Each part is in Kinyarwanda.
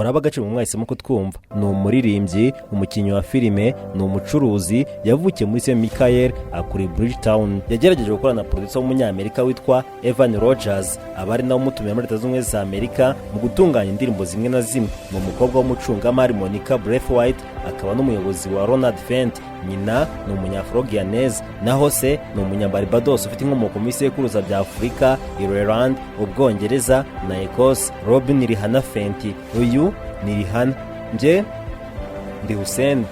Muraba agaciro mwahisemo kutwumva. Ni umuririmbyi, umukinnyi wa filime, ni umucuruzi. Yavukiye muri St Michael, akuriye Bridgetown. Yagerageje gukorana na producer w'umunyamerika witwa Evan Rogers, aba ari nawe umutumiye muri Leta Zunze Ubumwe za Amerika mu gutunganya indirimbo zimwe na zimwe. Ni umukobwa w'umucungamari Monica Braithwaite, akaba n'umuyobozi wa Ronald Fenty. Nyina ni Umunyafro-Guyanese, naho se ni Umunyabarbados ufite inkomoko mu bisekuruza bya Afurika, Ireland, Ubwongereza na Ecosse. Robin Rihanna Fenty, uyu ni Rihanna. Njye ndi Hussein,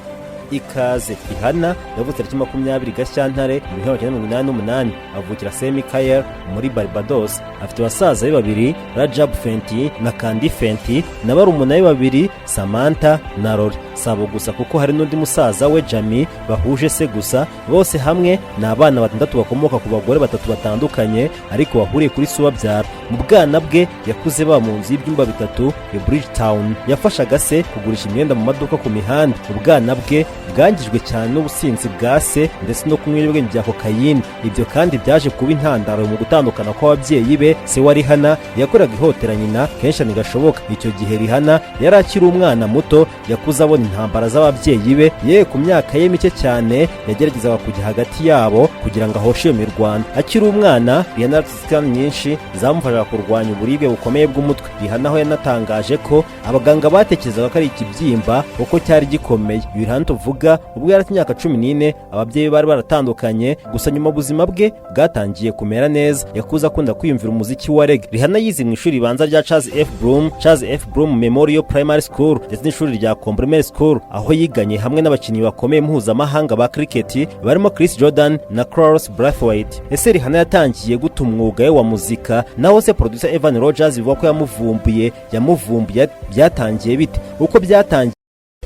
ikaze. Rihanna yavutse tariki 20 Gashyantare mu 1988, avukira St Michael muri Barbados. Afite basaza be babiri, Rajab Fenty na Kandi Fenty, na barumuna be babiri, Samantha na Rory. Sabo gusa, kuko hari n'undi musaza we Jamie bahuje se gusa. Bose hamwe ni abana batandatu bakomoka ku bagore batatu batandukanye, ariko bahuriye kuri se ubabyara. Mu bwana bwe yakuze baba mu nzu y'ibyumba bitatu ya Bridgetown. Yafashaga se kugurisha imyenda mu maduka ku mihanda. Ubwana bwe bwangijwe cyane n'ubusinzi bwa se ndetse no kunywa ibiyobyabwenge bya kokayine. Ibyo kandi byaje kuba intandaro mu gutandukana kw'ababyeyi be. Se wa Rihanna yakoraga ihotera nyina kenshi cyane gashoboka. Icyo gihe Rihanna yari akiri umwana muto. Yakuze abona intambara z'ababyeyi be. Yewe, ku myaka ye mike cyane yageragezaga kujya hagati yabo kugira ngo ahoshe iyo mirwano. Akiri umwana, Rihanna yari afite nyinshi zamufashaga kurwanya uburibwe bukomeye bw'umutwe. Rihanna aho yanatangaje ko abaganga batekerezaga ko ari ikibyimba kuko cyari gikomeye. Uyu Rihanna tuvuga, ubwo yari afite imyaka 14, ababyeyi be bari baratandukanye. Gusa nyuma ubuzima bwe bwatangiye kumera neza. Yakuze akunda kwiyumvira umuziki wa reggae. Rihanna yize mu ishuri ribanza rya Charles F Broom Memorial Primary School ndetse n'ishuri rya Combermere School, aho yiganye hamwe n'abakinnyi bakomeye mpuzamahanga ba cricket barimo Chris Jordan na Carlos Brathwaite. Ese Rihanna yatangiye gute umwuga we wa muzika? Naho se producer Evan Rogers bivuga ko yamuvumbuye, byatangiye bite? Uko byatangiye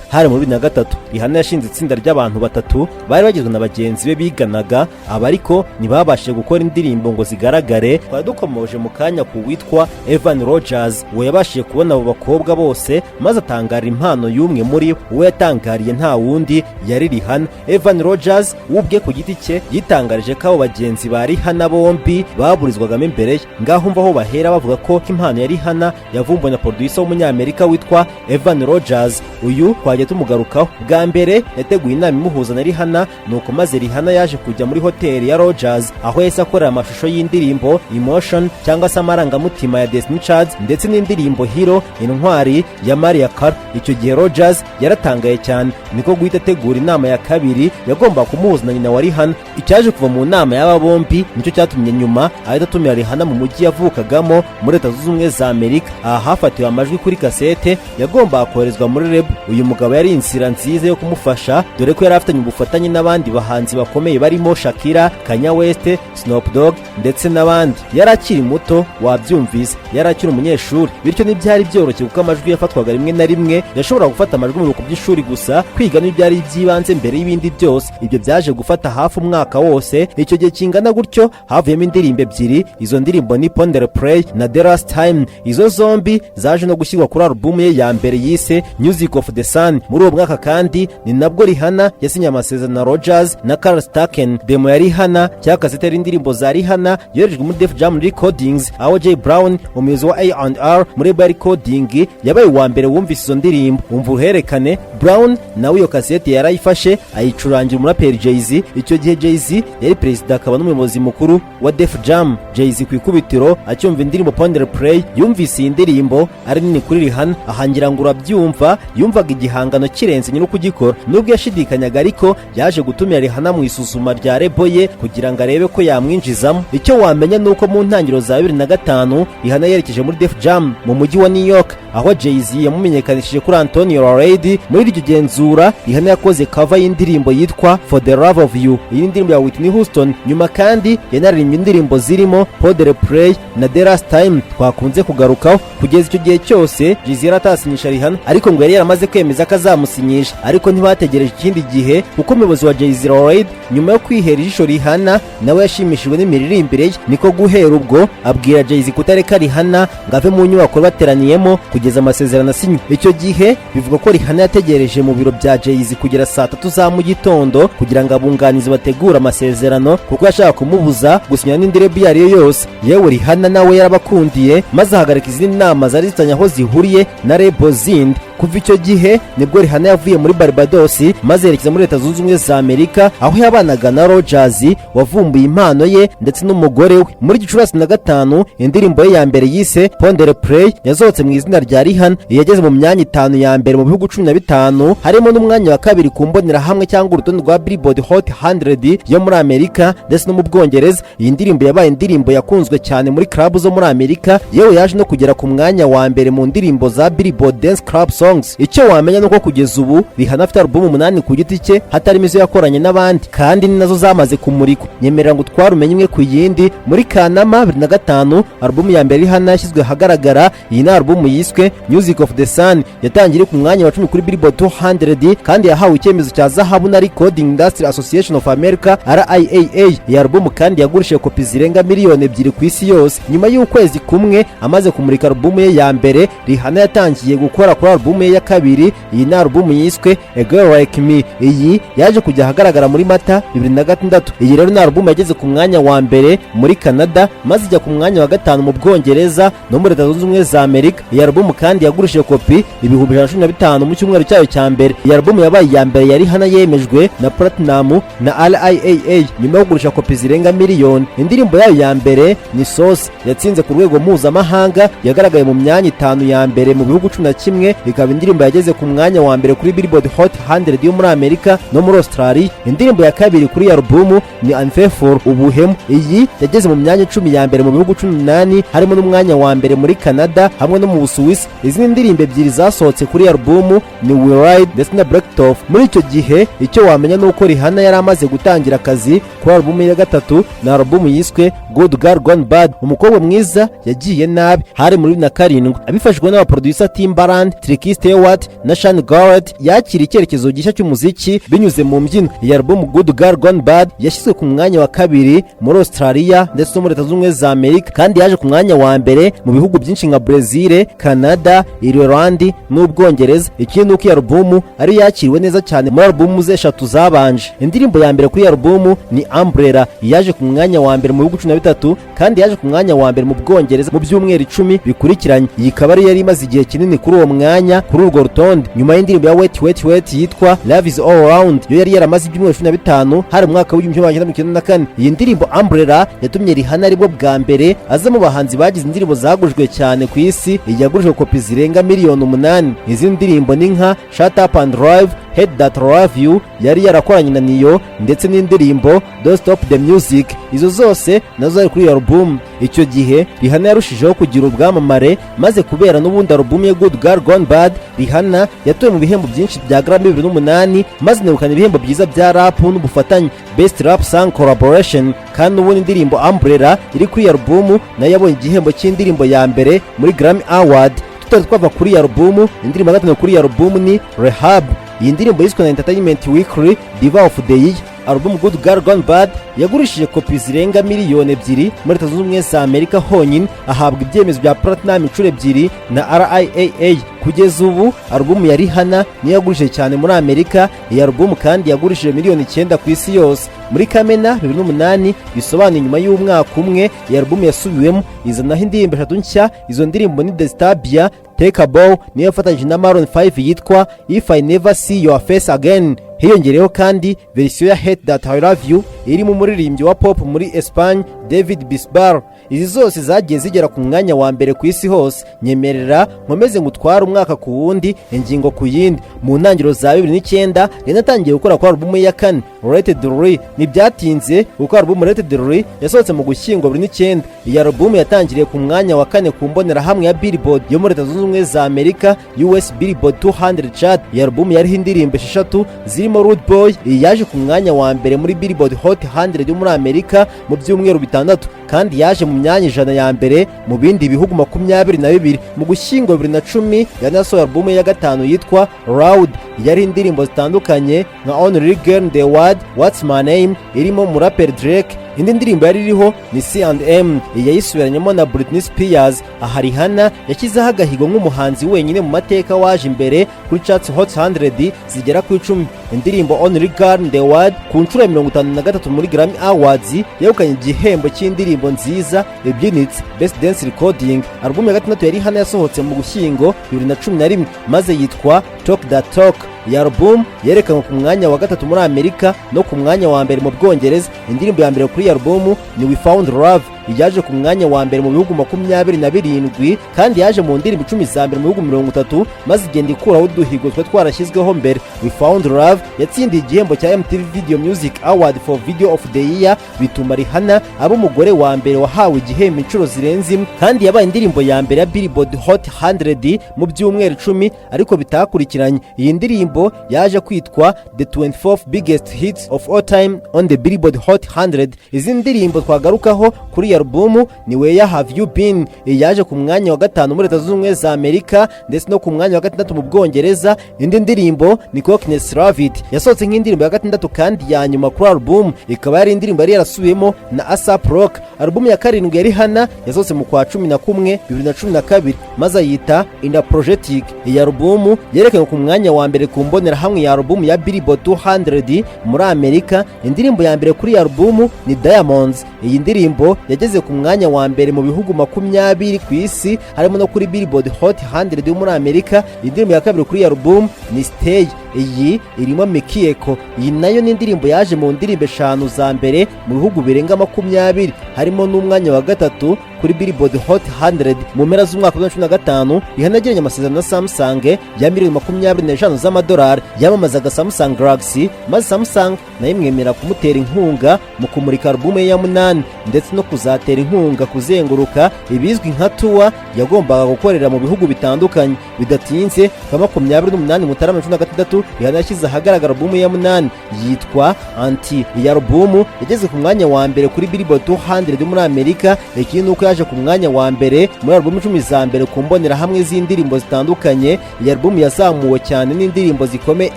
hari muri 2003. Rihanna yashinze itsinda ry'abantu batatu bari bagizwe na bagenzi be biganaga. Aba ariko ntibabashije gukora indirimbo ngo zigaragare. Twari dukomoje mu kanya ku witwa Evan Rogers. Uwo yabashije kubona abo bakobwa bose maze atangarira impano y'umwe muri bo. Uwo yatangariye nta wundi, yari Rihanna. Evan Rogers we ubwe ku giti cye yitangarije ko abo bagenzi ba Rihanna bombi baburizwagamo imbere ye. Ngaho umva aho bahera bavuga ko impano ya Rihanna yavumbuwe na producer w'umunyamerika witwa Evan Rogers. Uyu twajya tumugarukaho. Bwa mbere yateguye inama imuhuza na Rihanna, nuko maze Rihanna yaje kujya muri hoteli ya Rogers, aho yahise akorera amashusho y'indirimbo Emotion cyangwa se Amarangamutima ya Destiny Child, ndetse n'indirimbo Hero, Intwari, ya Mariah Carey. Icyo gihe Rogers yaratangaye cyane, niko guhita ategura inama ya kabiri yagombaga kumuhuza na nyina wa Rihanna. Icyaje kuva mu nama y'aba bombi nicyo cyatumye nyuma ahita atumira Rihanna mu mujyi yavukagamo muri Leta Zunze Ubumwe za Amerika. Aha hafatiwe amajwi kuri kasete yagombaga koherezwa muri label. Uyu mugabo yari inzira nziza yo kumufasha, dore ko yari afitanye ubufatanye n'abandi bahanzi bakomeye barimo Shakira, Kanye West, Snoop Dogg ndetse n'abandi. Yari akiri muto, wabyumvise, yari akiri umunyeshuri, bityo ntibyari byoroshye kuko amajwi yafatwaga rimwe na rimwe yashoboraga gufata amajwi mu biruhuko by'ishuri gusa. Kwiga n'ibyari by'ibanze mbere y'ibindi byose. Ibyo byaje gufata hafi umwaka wose. Icyo gihe kingana gutyo havuyemo indirimbo ebyiri. Izo ndirimbo ni Pon de Replay na The Last Time. Izo zombi zaje no gushyirwa kuri alubumu ye ya mbere yise Music of the Sun. Muri uwo mwaka kandi ni nabwo Rihanna yasinye amasezerano na Rogers na Carl Staken. Demo ya Rihanna cyangwa kasete y'indirimbo za Rihanna yoherejwe muri Def Jam Recordings, aho Jay Brown, umuyobozi wa A&R muri label recording, yabaye uwa mbere wumvise izo ndirimbo. Umva uruhererekane. Brown nawe iyo kasete yarayifashe, ayicurangira umuraperi Jay-Z. Icyo gihe Jay-Z yari perezida akaba n'umuyobozi mukuru wa Def Jam. Jay-Z ku ikubitiro acyumva indirimbo Pon de Replay, yumvise iyi ndirimbo ari nini kuri Rihanna. Ahangira ngo urabyumva, yumvaga igihangano kirenze nyiri kugikora. Nubwo yashidikanyaga, ariko yaje gutumira Rihanna mu isuzuma rya label ye kugira ngo arebe ko yamwinjizamo. Icyo wamenya ni uko mu ntangiriro za 2005 Rihanna yerekeje muri Def Jam mu mujyi wa New York, aho Jay-Z yamumenyekanishije kuri Antonio Reid. Muri iryo genzura Rihanna yakoze cover y'indirimbo yitwa For the Love of You, iyi ndirimbo ya Whitney Houston. Nyuma kandi yanaririmbye indirimbo zirimo Pon de Replay na The Last Time twakunze kugarukaho. Kugeza icyo gihe cyose Jay-Z yari atasinyisha Rihanna, ariko ngo yari yaramaze kwemeza ko azamwinjiza. Yamwemeza ko azamusinyisha, ariko ntibategereje ikindi gihe, kuko umuyobozi wa Jay-Z, Lloyd, nyuma yo kwihera ijisho Rihanna, nawe yashimishijwe n'imiririmbire ye. Niko guhera ubwo abwira Jay-Z kutareka Rihanna ngo ave mu nyubako bateraniyemo kugeza amasezerano asinywe. Icyo gihe bivuga ko Rihanna yategereje mu biro bya Jay-Z kugera saa 3 za mu gitondo kugira ngo abunganizi bategure amasezerano, kuko yashaka kumubuza gusinya n'indi label iyo ari yo yose. Yewe, Rihanna nawe yarabakundiye, maze ahagarika izindi nama zari zifitanye aho zihuriye na label zindi. Kuva icyo gihe nibwo Rihanna yavuye muri Barbados maze yerekeza muri Leta Zunze Ubumwe za Amerika, aho yabanaga na Rogers wavumbuye impano ye ndetse n'umugore we. Muri Gicurasi na 5, indirimbo ye ya mbere yise Pon de Replay yasohotse mu izina rya Rihanna. Yageze mu myanya 5 ya mbere mu bihugu 15, harimo n'umwanya wa kabiri ku mbonerahamwe cyangwa urutonde rwa Billboard Hot 100 yo muri Amerika ndetse no mu Bwongereza. Iyi ndirimbo yabaye indirimbo yakunzwe cyane muri club zo muri Amerika, yewe yaje no kugera ku mwanya wa mbere mu ndirimbo za Billboard Dance Club Songs. Icyo wamenya nuko kugeza ubu Rihanna afite alubumu 8 ku giti cye, hatarimo izo yakoranye n'abandi, kandi ni nazo zamaze kumurikwa. Nyemerera ngo utware umenye imwe ku yindi. Muri Kanama 2005, alubumu ya mbere Rihanna yashyizwe ahagaragara. Iyi ni alubumu yiswe Music of the Sun. Yatangiye iri ku mwanya wa 10 kuri Billboard 200, kandi yahawe icyemezo cya zahabu na Recording Industry Association of America, RIAA. Iyi alubumu kandi yagurishije kopi zirenga miliyoni 2 ku isi yose. Nyuma y'ukwezi kumwe amaze kumurika alubumu ye ya mbere, Rihanna yatangiye gukora kuri alubumu ye ya kabiri. Iyi ni alubumu yiswe A Girl Like Me. Iyi yaje kujya ahagaragara muri Mata 2006. Iyi rero ni alubumu yageze ku mwanya wa mbere muri Canada, maze ijya ku mwanya wa gatanu mu Bwongereza no muri Leta Zunze Ubumwe za Amerika. Iyi alubumu kandi yagurishije kopi 115,000 mu cyumweru cyayo cya mbere. Iyi alubumu yabaye iya mbere ya Rihanna yemejwe na Platinum na RIAA nyuma yo kugurisha kopi zirenga miliyoni. Indirimbo yayo ya mbere ni Saucy, yatsinze ku rwego mpuzamahanga, yagaragaye mu myanya 5 ya mbere mu bihugu 11, ikaba indirimbo yageze ku mwanya wa mbere kuri Billboard Hot 100 yo muri Amerika no muri Australia. Indirimbo ya kabiri kuri iyi alubumu ni Unfaithful, ubuhemu. Iyi yageze mu myanya 10 ya mbere mu bihugu 18, harimo n'umwanya wa mbere muri Canada hamwe no mu Busuwisi. Izindi ndirimbo ebyiri zasohotse kuri iyi alubumu ni We Ride ndetse na Break It Off. Muri icyo gihe, icyo wamenya ni uko Rihanna yari amaze gutangira akazi kuri alubumu ya gatatu. Ni alubumu yiswe Good Girl Gone Bad, umukobwa mwiza yagiye nabi. Hari muri 2007, abifashijwe n'abaproducer Timbaland, Tricky Stewart na Sean Garrett, yakira icyerekezo gishya cy'umuziki binyuze mu mbyino. Iyi alubumu Good Girl Gone Bad yashyizwe ku mwanya wa kabiri muri Australia ndetse no muri Leta Zunze Ubumwe za Amerika, kandi yaje ku mwanya wa mbere mu bihugu byinshi nka Brezil, Canada, Ireland n'Ubwongereza. Ikindi ni uko iyi alubumu ari yakiriwe neza cyane muri alubumu ze eshatu zabanje. Indirimbo ya mbere kuri iyi alubumu ni Umbrella, yaje ku mwanya wa mbere mu bihugu 13, kandi yaje ku mwanya wa mbere mu Bwongereza mu byumweru 10 bikurikiranye. Iyi ikaba ariyo yari imaze igihe kinini kuri uwo mwanya kuri urwo rutonde, nyuma y'indirimbo ya Wet Wet Wet yitwa Love Is All Around, yo yari yaramaze ibyumweru 15. Hari mu mwaka w'1994. Iyi ndirimbo Umbrella yatumye Rihanna aribwo bwa mbere aza mu bahanzi bagize indirimbo zagujwe cyane ku isi. Iyi yagurishijwe kopi zirenga miliyoni 8. Izindi ndirimbo ni nka Shut Up and Drive, Hate That I Love You yari yarakoranye na Ne-Yo, ndetse n'indirimbo Don't Stop the Music. Izo zose nazo zari kuri iyo album. Icyo gihe Rihanna yarushijeho kugira ubwamamare, maze kubera n'ubundi album ye Good Girl Gone Bad, Rihanna yatowe mu bihembo byinshi bya Grammy 2008, maze inegukana ibihembo byiza bya rap n'ubufatanye, Best Rap Song Collaboration. Kandi n'ubundi indirimbo Umbrella iri kuri iyo album nayo yabonye igihembo cy'indirimbo ya mbere muri Grammy Award. Tutari twava kuri iyi album, indirimbo ya gatanu kuri iyi album ni Rehab. Iyi ndirimbo yiswe na Entertainment Weekly Diva of the Year. Album Good Girl Gone Bad yagurishije kopi zirenga miliyoni 2 muri Leta Zunze Ubumwe za Amerika honyine, ahabwa ibyemezo bya platinum inshuro ebyiri na RIAA. Kugeza ubu alubumu ya Rihanna niyo yagurishije cyane muri Amerika. Iyi alubumu kandi yagurishije miliyoni 9 ku isi yose. Muri Kamena 2008, bisobanuye nyuma y'umwaka umwe, iyi alubumu yasubiwemo izanaho indirimbo eshatu nshya. Izo ndirimbo ni Disturbia, Take a Bow niyo yafatanyije na Maroon 5 yitwa If I Never See Your Face Again. Hiyongereyeho kandi verisiyo ya Hate That I Love You irimo umuririmbyi wa pop muri Espagne, David Bisbal. Izi zose zagiye zigera ku mwanya wa mbere ku isi hose. Nyemerera nkomeze ngutware umwaka ku wundi, ingingo ku yindi. Mu ntangiriro za 2009 Rihanna atangiye gukora kuri alubumu ye ya kane, Let It Lee. Ntibyatinze kuko alubumu Let It Lee yasohotse mu Gushyingo 2009. Iyi alubumu yatangiriye ku mwanya wa kane ku mbonerahamwe ya Billboard yo muri Leta Zunze Ubumwe za Amerika, US Billboard 200 chart. Iyi alubumu yariho indirimbo esheshatu zirimo Rude Boy. Iyi yaje ku mwanya wa mbere muri Billboard Hot 100 yo muri Amerika mu byumweru 6. Kandi yaje mu myanya 100 ya mbere mu bindi bihugu 22. Mu Gushyingo 2010 yanasohoye alubumu ye ya gatanu yitwa Loud, yari indirimbo zitandukanye nka Only Girl in the World, What's My Name irimo umuraperi Drake. Indi ndirimbo yari iriho ni S&M, iyi yayisubiranyemo na Britney Spears. Aha Rihanna yashyizeho agahigo nk'umuhanzi wenyine mu mateka waje imbere kuri charts Hot 100 zigera ku 10. Indirimbo Only Girl in the World ku nshuro ya 53 muri Grammy Awards yegukanye igihembo cy'indirimbo nziza ibyinitse, Best Dance Recording. Album ya gatandatu ya Rihanna yasohotse mu Gushyingo 2011, maze yitwa Talk That Talk. Iyi album yerekanwe ku mwanya wa gatatu muri Amerika no ku mwanya wa mbere mu Bwongereza. Indirimbo ya mbere kuri iyi album ni We Found Love, yaje ku mwanya wa mbere mu bihugu 27, kandi yaje mu ndirimbo 10 za mbere mu bihugu 30, maze igenda ikuraho uduhigo twe twarashyizweho mbere. We Found Love yatsindiye igihembo cya MTV Video Music Award for Video of the Year, bituma Rihanna aba umugore wa mbere wahawe igihembo inshuro zirenze imwe. Kandi yabaye indirimbo ya mbere ya Billboard Hot 100 mu byumweru 10 ariko bitakurikiranye. Iyi ndirimbo yaje kwitwa the 24th biggest hits of all time on the Billboard Hot 100. Izi ndirimbo twagarukaho kuri iyi alubumu ni Where Have You Been, iyi yaje ku mwanya wa gatanu muri Leta Zunze Ubumwe za Amerika ndetse no ku mwanya wa gatandatu mu Bwongereza. Indi ndirimbo ni Cockneys Love It, yasohotse nk'indirimbo ya gatandatu kandi ya nyuma kuri alubumu, ikaba yari indirimbo yari yarasubiyemo na ASAP Rocky. Alubumu ya karindwi ya Rihanna yasohotse mu kwa 11 2012, maze ayita Unapologetic. Iyi alubumu yerekanwe ku mwanya wa mbere ku mbonerahamwe ya alubumu ya Billboard 200 muri Amerika. Indirimbo ya mbere kuri iyi alubumu ni Diamonds. Iyi ndirimbo yageze ku mwanya wa mbere mu bihugu 20 ku isi, harimo no kuri Billboard Hot 100 yo muri Amerika. Indirimbo ya kabiri kuri iyi alubumu ni Stay, iyi irimo Mikey Eko. Iyi nayo ni indirimbo yaje mu ndirimbo eshanu za mbere mu bihugu birenga 20, harimo n'umwanya wa gatatu kuri Billboard Hot 100. Mu mpera z'umwaka wa 2015, Rihanna yagiranye amasezerano na Samsung ya miliyoni 25 z'amadolari yamamazaga Samsung Galaxy, maze Samsung nayo imwemerera kumutera inkunga mu kumurika alubumu ye ya munani ndetse no kuzatera inkunga kuzenguruka ibizwi nka tour yagombaga gukorera mu bihugu bitandukanye. Bidatinze, ku 28 Mutarama 16, Rihanna yashyize ahagaragara alubumu ya munani yitwa Anti. Iyi alubumu yageze ku mwanya wa mbere kuri Billboard 200 yo muri Amerika. Ikindi ni uko yaje ku mwanya wa mbere muri alubumu 10 za mbere ku mbonerahamwe z'indirimbo zitandukanye. Iyi alubumu yazamuwe cyane n'indirimbo zikomeye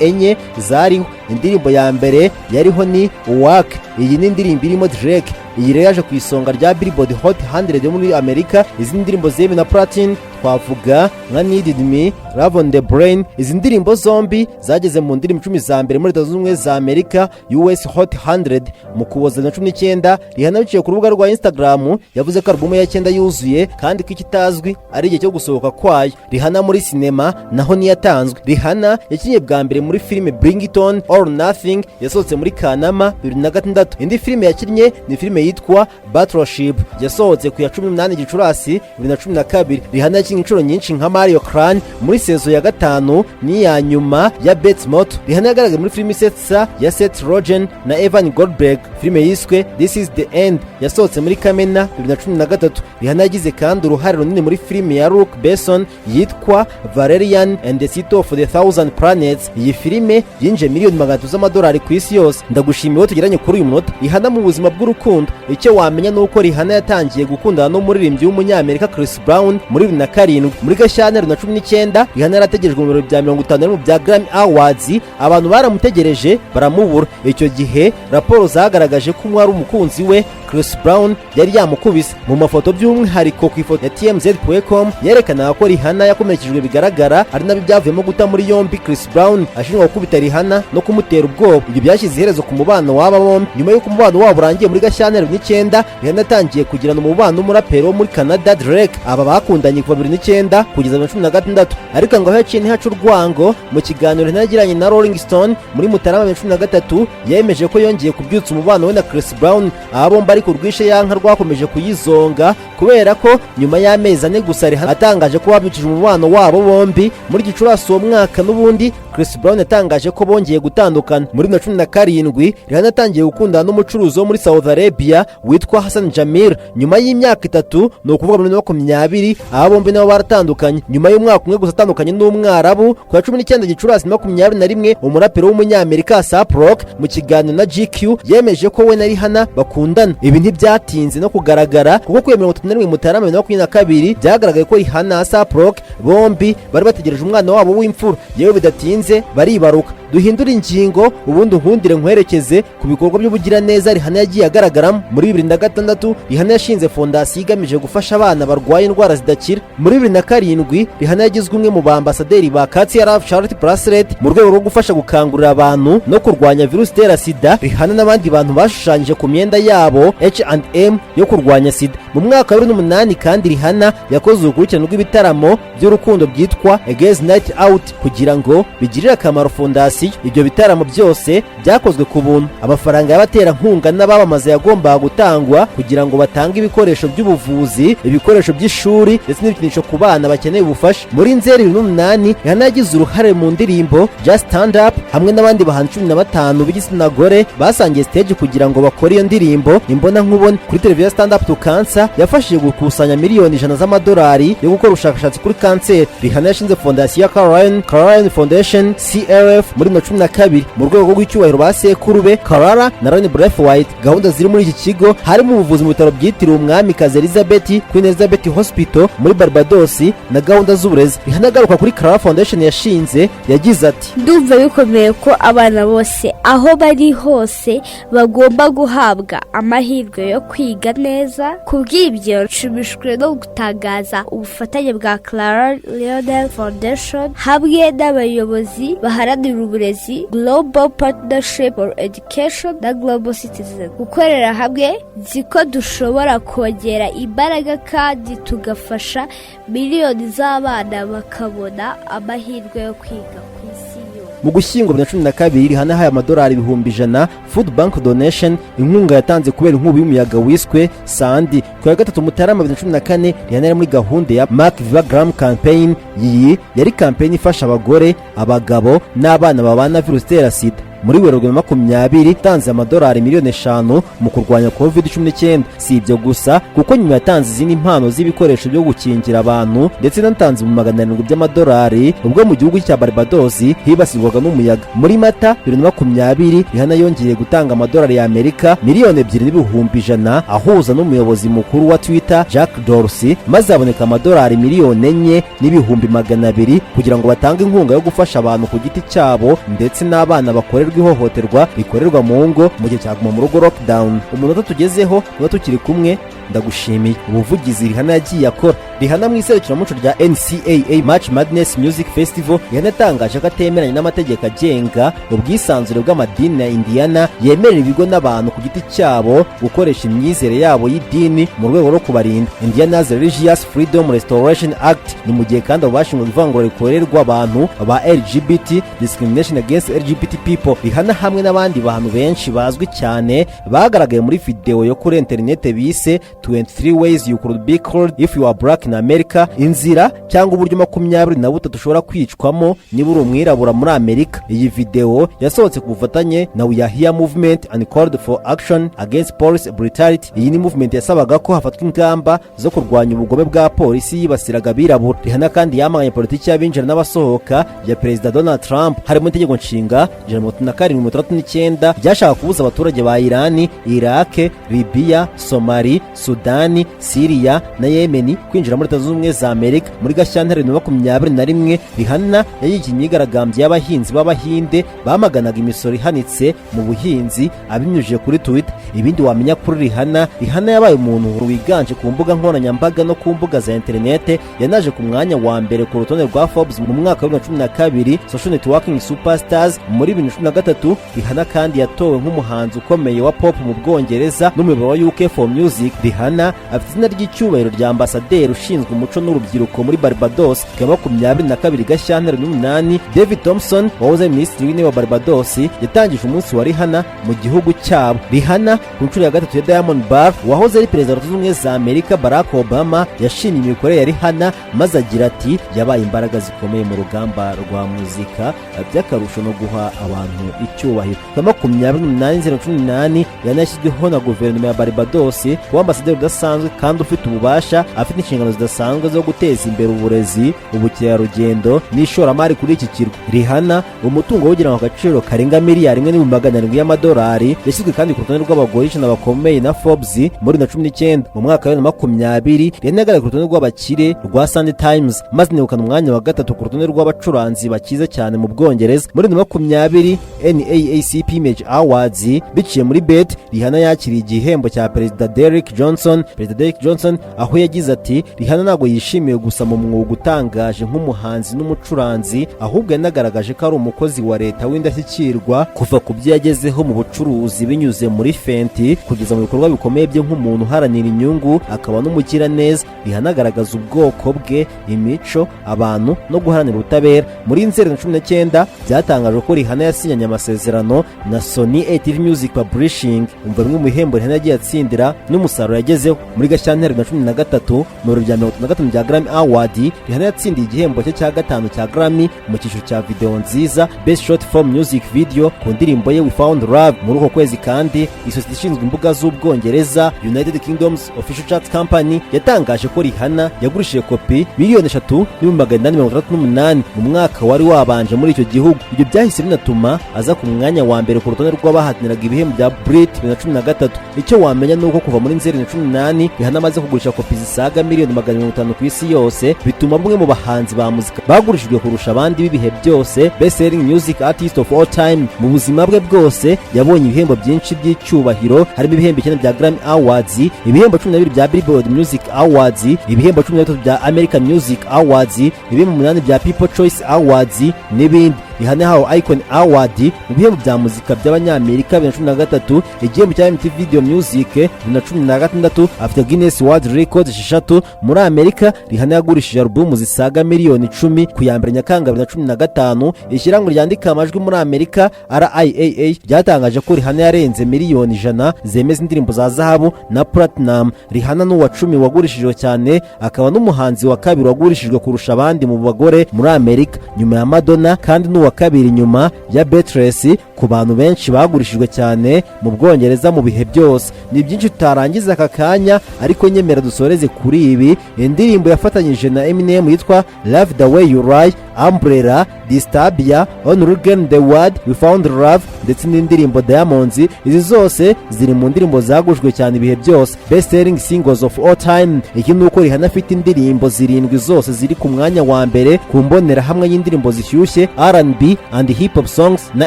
enye zariho. Indirimbo ya mbere yariho ni Work, iyi ni indirimbo irimo Drake. Iyi rero yaje ku isonga rya Billboard Hot 100 yo muri Amerika. Izi ndirimbo zemewe na platine twavuga nka Needed Me, Love on the Brain. Izi ndirimbo zombi zageze mu ndirimbo 10 za mbere muri Leta Zunze Ubumwe za Amerika, US Hot 100. Mu Kuboza 2019, Rihanna biciye ku rubuga rwa Instagram yavuze ko alubumu ya cyenda yuzuye kandi ko ikitazwi ari igihe cyo gusohoka kwayo. Rihanna muri sinema naho niyatanzwe. Rihanna yakinnye bwa mbere muri filime Bring It On or Nothing yasohotse muri Kanama 2006. Indi filime yakinnye ni filime yitwa Battleship yasohotse ku ya 18 Gicurasi 2012. Rihanna yakinnye inshuro nyinshi nka Mariah Cran muri saison ya gatanu n'iya nyuma ya Bates Motel. Rihanna yagaragaye muri filime isetsa ya Seth Rogen na Evan Goldberg, filime yiswe This Is the End yasohotse muri Kamena 2013. Rihanna yagize kandi uruhare runini muri filime ya Luc Besson yitwa Valerian and the City of the Thousand Planets. Iyi filime yinjiye miliyoni 300 z'amadolari ku isi yose. Ndagushimiye uwo tugeranye kuri uyu munota. Rihanna mu buzima bw'urukundo, icyo wamenya ni uko Rihanna yatangiye gukundana n'umuririmbyi w'umunyamerika Chris Brown muri 2007. Muri Gashyantare 2019, Rihanna yarategerejwe mu birori bya 50 bya Grammy Awards. Abantu baramutegereje baramubura. Icyo gihe raporo zagaragaje ko umwe wari umukunzi we Chris Brown yari yamukubise mu mafoto, by'umwihariko ku ifoto ya TMZ.com yerekanaga ko Rihanna yakomerekejwe bigaragara, ari nabyo byavuyemo guta muri yombi Chris Brown ashinjwa gukubita Rihanna no kumutera ubwoba. Ibyo byashyize iherezo ku mubano w'aba bombi. Nyuma y'uko umubano wabo urangiye muri Gashyantare 2009, Rihanna yatangiye kugirana umubano n'umuraperi wo muri Canada Drake. Aba bakundanye kuva 2009 kugeza 2016, ariko ngo aho yaciye ntihaca urwango. Mu kiganiro Rihanna yagiranye na Rolling Stone muri Mutarama 2013, yemeje ko yongeye kubyutsa umubano we na Chris Brown. Aba bombi ariko urwishe yanka rwakomeje kuyizonga, kubera ko nyuma y'amezi 4 gusa Rihanna atangaje ko babyukije umubano wabo bombi, muri Gicurasi uwo mwaka n'ubundi Chris Brown yahise atangaza ko yongeye gukundana na Rihanna. Chris Brown yatangaje ko bongeye gutandukana. Muri 2017, Rihanna yatangiye gukundana n'umucuruzi wo muri Saudi Arabia witwa Hassan Jamil. Nyuma y'imyaka 3, ni ukuvuga muri 2020, aba bombi nabo baratandukanye. Nyuma y'umwaka umwe gusa atandukanye n'umwarabu, ku ya 19 Gicurasi 21, umuraperi w'umunyamerika A$AP Rocky mu kiganiro na GQ yemeje ko we na Rihanna bakundana. Ibi ntibyatinze no kugaragara, kuko ku ya 31 Mutarama 2022 byagaragaye ko Rihanna na A$AP Rocky bombi bari bategereje umwana wabo w'imfura. Yewe, bidatinze baribaruka. Duhindure ingingo, ubundi nkundire nkwerekeze ku bikorwa by'ubugiraneza Rihanna yagiye agaragaramo. Muri 2006, Rihanna yashinze fondasiyo igamije gufasha abana barwaye indwara zidakira. Muri 2007, Rihanna yagizwe umwe mu ba ambasaderi ba Cartier Love Charity Bracelet mu rwego rwo gufasha gukangurira abantu no kurwanya virusi itera sida. Rihanna n'abandi bantu bashushanyije ku myenda yabo H&M yo kurwanya sida. Mu mwaka wa 2008 kandi, Rihanna yakoze urukurikirane rw'ibitaramo by'urukundo byitwa A Girls Night Out kugira ngo bigirire akamaro fondasiyo. Ibyo bitaramo byose byakozwe ku buntu. Amafaranga y'abaterankunga n'abamamaza yagombaga gutangwa kugira ngo batange ibikoresho by'ubuvuzi, ibikoresho by'ishuri ndetse n'ibikinisho ku bana bakeneye ubufasha. Muri Nzeri 2008, Rihanna yagize uruhare mu ndirimbo Just Stand Up hamwe n'abandi bahanzi 15 b'igitsina gore basangiye stage kugira ngo bakore iyo ndirimbo imbona nkubone kuri televiziyo. Stand Up to Cancer yafashije gukusanya miliyoni 100 z'amadolari yo gukora ubushakashatsi kuri kanseri. Rihanna yashinze fondasiyo ya Caroline, Caroline Foundation, CLF, muri 2012 mu rwego rw'icyubahiro ba sekuru be Clara na Ronnie Braithwaite. Gahunda ziri muri iki kigo harimo ubuvuzi mu bitaro byitiriwe Umwamikazi Elizabeth, Queen Elizabeth Hospital, muri Barbados, na gahunda z'uburezi. Rihanna agaruka kuri Clara Foundation yashinze yagize ati: "Ndumva bikomeye ko abana bose aho bari hose bagomba guhabwa amahirwe yo kwiga neza. Ku bw'ibyo, nshimishijwe no gutangaza ubufatanye bwa Clara Lionel Foundation hamwe n'abayobozi baharanira uburezi, Global Partnership for Education na Global Citizen. Gukorera hamwe, nzi ko dushobora kongera imbaraga kandi tugafasha miliyoni z'abana bakabona amahirwe yo kwiga ku isi yose." Mu Gushyingo 2012, Rihanna yahaye amadolari 100,000 Food Bank Donation, inkunga yatanze kubera inkubi y'umuyaga wiswe Sandy. Ku ya 3 Mutarama 2014, Rihanna yari muri gahunda ya Mark Viva Gram Campaign. Iyi yari campaign ifasha abagore, abagabo n'abana babana na virusi itera sida. Muri Werurwe 20, yatanze amadolari miliyoni 5 mu kurwanya COVID-19. Si ibyo gusa, kuko nyuma yatanze izindi mpano z'ibikoresho byo gukingira abantu, ndetse yanatanze mu 700 by'amadolari ubwo mu gihugu cya Barbados hibasirwaga n'umuyaga. Muri Mata 2020, Rihanna yongeye gutanga amadolari y'Amerika 2,100,000 ahuza n'umuyobozi mukuru wa Twitter Jack Dorsey, maze haboneka amadolari 4,200,000 kugira ngo batange inkunga yo gufasha abantu ku giti cyabo ndetse n'abana bakorerwa ihohoterwa rikorerwa mu ngo mu gihe cya guma mu rugo, lockdown. Umunota tugezeho, niba tukiri kumwe, ndagushimiye. Ubuvugizi Rihanna yagiye akora. Rihanna mu iserukiramuco rya NCAA March Madness Music Festival, Rihanna yatangaje ko atemeranya n'amategeko agenga ubwisanzure bw'amadini ya Indiana yemerera ibigo n'abantu ku giti cyabo gukoresha imyizere yabo y'idini mu rwego rwo kubarinda, Indiana's Religious Freedom Restoration Act. Ni mu gihe kandi abo bashinzwe ivangura rikorerwa abantu ba LGBT, discrimination against LGBT people. Rihanna hamwe n'abandi bantu benshi bazwi cyane bagaragaye muri videwo yo kuri interinete bise 23 ways you could be killed if you are black in America, inzira cyangwa uburyo 23 ushobora kwicwamo niba uri umwirabura muri Amerika. Iyi videwo yasohotse ku bufatanye na We Are Here Movement and called for action against police brutality. Iyi ni movement yasabaga ko hafatwa ingamba zo kurwanya ubugome bwa polisi yibasiraga abirabura. Rihanna kandi yamaganye politiki y'abinjira n'abasohoka ya Perezida Donald Trump, harimo itegeko nshinga 137 69 ryashaka kubuza abaturage ba Irani, Irake, Libiya, Somali, Sudani, Siriya na Yemeni kwinjira muri Leta Zunze Ubumwe za Amerika. Muri Gashyantare 2021, Rihanna yayigiye imyigaragambyo y'abahinzi b'Abahinde bamaganaga imisoro ihanitse mu buhinzi abinyujije kuri Twitter. Ibindi wamenya kuri Rihanna: Rihanna yabaye umuntu wiganje ku mbuga nkoranyambaga no ku mbuga za interinete. Yanaje ku mwanya wa mbere ku rutonde rwa Forbes mu mwaka wa 2012 Social Networking Superstars. Muri 2013, Rihanna kandi yatowe nk'umuhanzi ukomeye wa pop mu Bwongereza n'umuyoboro wa UK for Music. Rihanna afite izina ry'icyubahiro rya ambasaderi ushinzwe ushinzwe umuco n'urubyiruko muri Barbados. Ku ya 22 Gashyantare 8, David Thompson wahoze ari minisitiri w'intebe wa Barbados yatangije umunsi wa Rihanna mu gihugu cyabo. Rihanna ku nshuro ya gatatu ya Diamond Bar. Wahoze ari perezida wa Leta Zunze Ubumwe za Amerika Barack Obama yashimye imikorere ya Rihanna, maze agira ati: "Yabaye imbaraga zikomeye mu rugamba rwa muzika, by'akarusho no guha abantu icyubahiro." Ku ya 28 Nzeri 18, yanashyizweho na guverinoma ya Barbados kuba ambasaderi udasanzwe kandi ufite ububasha, afite inshingano zidasanzwe zo guteza imbere uburezi, ubukerarugendo n'ishoramari kuri iki kirwa. Rihanna, umutungo w'ugira ngo agaciro karenga miliyari 1.7 miliyoni y'amadolari, yashyizwe kandi ku rutonde rw'abagore 100 bakomeye na Forbes muri 2019. Mu mwaka wa 2020, Rihanna yagaragaye ku rutonde rw'abakire rwa Sunday Times, maze inegukana umwanya wa gatatu ku rutonde rw'abacuranzi bakize cyane mu Bwongereza. Muri 2020, NAACP Image Awards biciye muri BET, Rihanna yakiriye igihembo cya Perezida Derek Johnson, Perezida Derek Johnson, aho yagize ati: "Rihanna ntabwo yishimiwe gusa mu mwuga utangaje nk'umuhanzi n'umucuranzi, ahubwo yanagaragaje ko ari umukozi wa leta w'indashyikirwa, kuva ku byo yagezeho mu bucuruzi binyuze muri Fenty kugeza mu bikorwa bikomeye bye nk'umuntu uharanira inyungu akaba n'umugiraneza. Rihanna agaragaza ubwoko bwe, imico, abantu no guharanira ubutabera." Muri Nzeri 19, byatangajwe ko Rihanna yasinyanye amasezerano na Sony ATV Music Publishing. Umva bimwe mu bihembo Rihanna yagiye atsindira n'umusaruro yagezeho. Muri Gashyantare 2013, mu birori bya 35 bya Grammy Award, Rihanna yatsindiye igihembo cye cya gatanu cya Grammy mu cyiciro cya video nziza, Best Short Form Music Video, ku ndirimbo ye We Found Love. Muri uko kwezi kandi, isosiyete ishinzwe imbuga z'Ubwongereza, United Kingdom's Official Chat Company, yatangaje ko Rihanna yagurishije kopi 3,868,000 mu mwaka wari wabanje muri icyo gihugu. Ibyo byahise binatuma aza ku mwanya wa mbere ku rutonde rw'abahataniraga ibihembo bya Brit 2013. Icyo wamenya ni uko kuva muri Nzeri 2018, Rihanna amaze kugurisha kopi zisaga miliyoni 250 ku isi yose, bituma bumwe mu bahanzi ba muzika bagurishijwe kurusha abandi b'ibihe byose, best selling music artist of all time. Mu buzima bwe bwose yabonye ibihembo byinshi by'icyubahiro, harimo ibihembo 9 bya Grammy Awards, ibihembo 12 bya Billboard Music Awards, ibihembo 13 bya American Music Awards, ibihembo 8 bya People Choice Awards n'ibindi. Rihanna yahawe Icon Award mu bihembo bya muzika by'Abanyamerika 2013, igihembo cya MTV Video Music 2016. Afite Guinness World Records 6. Muri Amerika, Rihanna yagurishije alubumu zisaga miliyoni 10. Ku ya 1 Nyakanga 2015, ishyirahamwe ryandika amajwi muri Amerika, RIAA, ryatangaje ko Rihanna yarenze miliyoni 100 zemeza indirimbo za zahabu na platinum. Rihanna ni uwa 10 wagurishijwe cyane, akaba n'umuhanzi wa kabiri wagurishijwe kurusha abandi mu bagore muri Amerika nyuma ya Madonna, kandi n'uwa kabiri nyuma ya Beatles ku bantu benshi bagurishijwe cyane mu Bwongereza mu bihe byose. Ni byinshi tutarangiza aka kanya, ariko nyemera dusoreze kuri ibi: indirimbo yafatanyije na Eminem yitwa Love the Way You Lie, Umbrella, Disturbia, Only Girl the World, We Found Love ndetse n'indirimbo Diamonds. Izi zose ziri mu ndirimbo zagujwe cyane ibihe byose, best selling singles of all time. Iki ni uko Rihanna afite indirimbo zirindwi zose ziri ku mwanya wa mbere ku mbonerahamwe y'indirimbo zishyushye, R&B and Hip Hop Songs na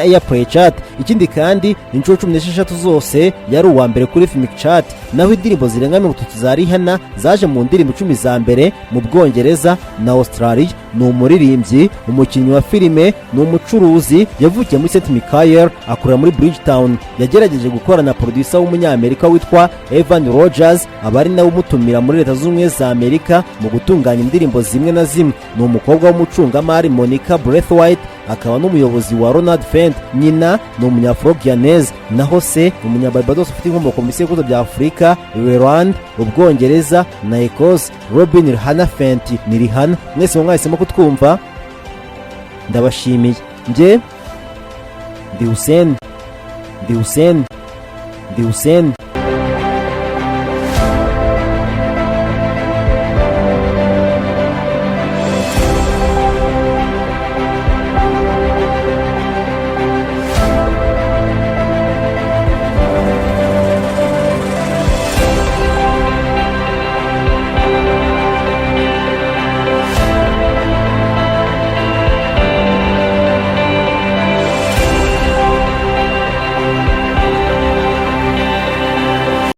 Airplay Chart. Ikindi kandi, inshuro 16 zose yari uwa mbere kuri Rhythmic Chart, naho indirimbo zirenga 30 za Rihanna zaje mu ndirimbo 10 za mbere mu Bwongereza na Australia. Ni umuririmbyi, umukinnyi wa filime, ni umucuruzi. Yavukiye muri St Michael, akorera muri Bridgetown. Yagerageje gukora na producer w'Umunyamerika witwa Evan Rogers, aba ari nawe umutumira muri Leta Zunze Ubumwe za Amerika mu gutunganya indirimbo zimwe na zimwe. Ni umukobwa w'umucungamari Monica Braithwaite, akaba n'umuyobozi wa Ronald Fenty. Nyina ni Umunyafro-Guyanese, naho se ni Umunyabarbados ufite inkomoko mu bisekuruza bya Afurika, Ireland, Ubwongereza na Ecosse. Robin Rihanna Fenty ni Rihanna. Mwese mwahisemo kutwumva, ndabashimiye. Njye ndi Hussein, ndi Hussein, ndi Hussein.